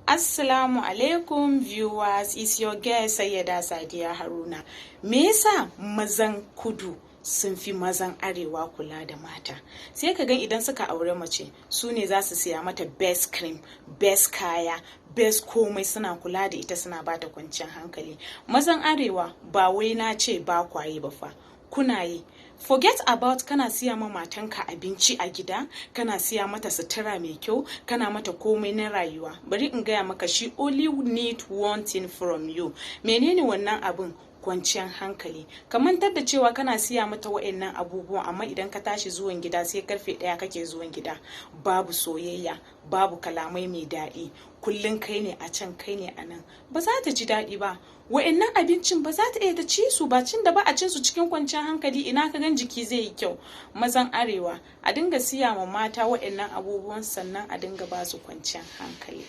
Assalamu alaikum viewers, it's your girl Sayyada Sadiya Haruna. Me yasa mazan kudu sun fi mazan arewa kula da mata? Sai ka gan idan suka aure mace, su ne za su siya mata best cream, best kaya, best komai, suna kula da ita, suna bata kwanciyar hankali. Mazan arewa, ba wai na ce ba kwayi ba fa. Kuna yi. Forget about kana siya ma matanka abinci a gida, kana siya mata sutura mai kyau, kana mata komai na rayuwa. Bari in gaya maka, she only need one thing from you. Menene wannan abin? Kwanciyar hankali. Ka mantar da cewa kana siya mata wa'annan abubuwan, amma idan ka tashi zuwan gida sai karfe 1 kake zuwan gida, babu soyayya, babu kalamai mai daɗi, kullum kai ne a can, kai ne a nan, ba za ta ji daɗi ba. Wa'annan abincin ba za ta iya ta ci su ba, cin da ba a cin su cikin kwanciyar hankali, ina ka gan jiki zai yi kyau? Mazan arewa, a dinga siya ma mata wa'annan abubuwan, sannan a dinga ba su kwanciyar hankali.